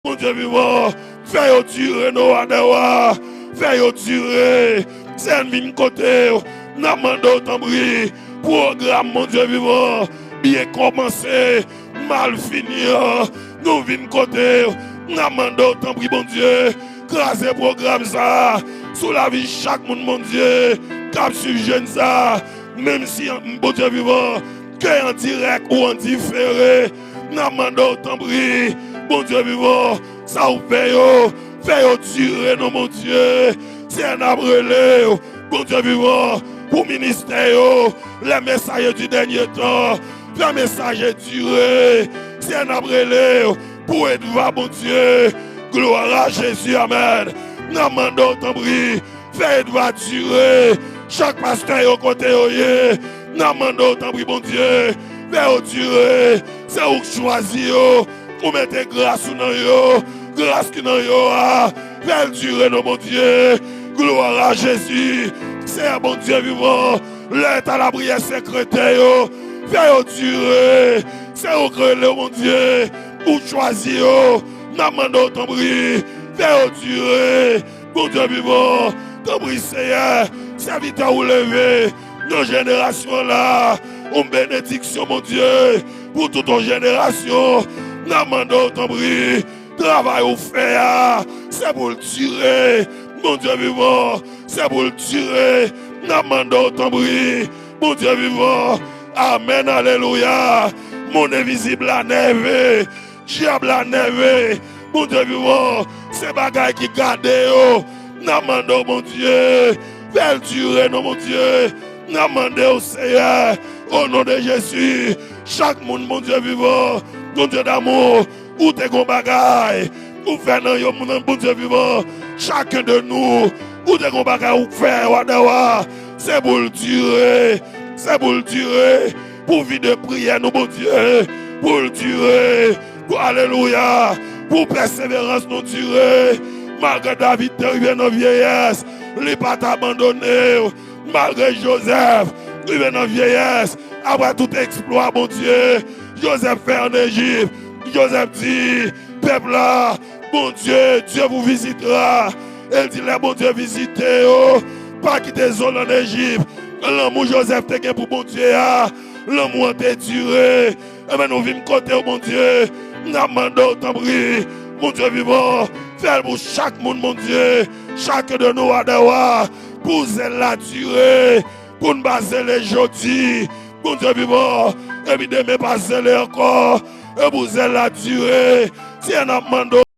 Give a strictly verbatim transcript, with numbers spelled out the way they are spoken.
Bondye vivan, fè yo dire, non, wa dè wa, fè yo dire. Senyè, n vin kote w, n ap mande w tanpri, pwogram, Bondye vivan, byen kòmanse, mal fini an, nou vin kote w, n ap mande w tanpri, Bondye, kraze pwogram sa a sou lavi chak moun, Bondye, k ap swiv jèn sa a, menm si, Bondye vivan, ke an dirèk ou an difere, n ap mande w tanpri, Bondye vivan, sa w fè yo, fè yo dire, non, Bondye. Senyè, n ap rele w, Bondye vivan, pou ministè yo, les messagers du dernier temps, fè mesaje dire. Senyè, n ap rele w pou Edva, Bondye. Gloire à Jésus, amèn. N ap mande w tanpri, fè Edva dire. Chak pastè yo kote yo ye, n ap mande w tanpri, Bondye, fè yo dire. Se ou k chwazi yo, ou mete gras ou nan yo, gras ki nan yo a, fè l dire, non, Bondye. Gloire à Jésus. Senyè, Bondye vivan, lè ta lapriyè sekretè yo, fè yo dire. Se ou k rele yo, Bondye, ou chwazi yo, n ap mande w tanpri, fè yo dire. Bondye vivan, tanpri, Senyè, sèvitè ou leve nan jenerasyon la, yon benediksyon, Bondye, pou tout yon jenerasyon. N ap mande w tanpri, travay ou fè a, se pou l dire, Bondye vivan, se pou l dire. N ap mande w tanpri, Bondye vivan. Amèn, alelouya. Monn envizib la nève, dyab la nève. Bondye vivan, se bagay ki gade yo. N ap mande w, Bondye, fè l dire, non, Bondye. N ap mande w, Senyè, o non de Jezi, chak moun, Bondye vivan, Bondye damou, ou te gon bagay ou fè nan yo, moun, Bondye vivan, chacun de nous, ou te gon bagay ou fè, wa dè wa. Se pou l dire, se pou l dire, pou vi de priyè nou, Bondye, pou l dire, pou, alelouya, pou pèseverans nou dire. Malgre David te rive nan vyeyès, li pa t abandone w. Malgre Jozèf rive nan vyeyès, apre tout eksplwa, Bondye, Jozèf fè ann Ejip, Jozèf di pèp la, Bondye, Dieu vous visitera. E l di, lè Bondye vizite yo, pa kite zo l ann Ejip. Lanmou Jozèf te gen pou Bondye a, lanmou an te dire. Ebyen, nou vin kote w, Bondye. N ap mande w, tanpri, Bondye vivan, fè l pou chak moun, Bondye. Chacun de nous, wa dè wa, pou zèl la dire, pou n pa zele jodi, Bondye vivan, epi demen pa zele ankò, e pou zèl la dire. Senyè, n ap mande w,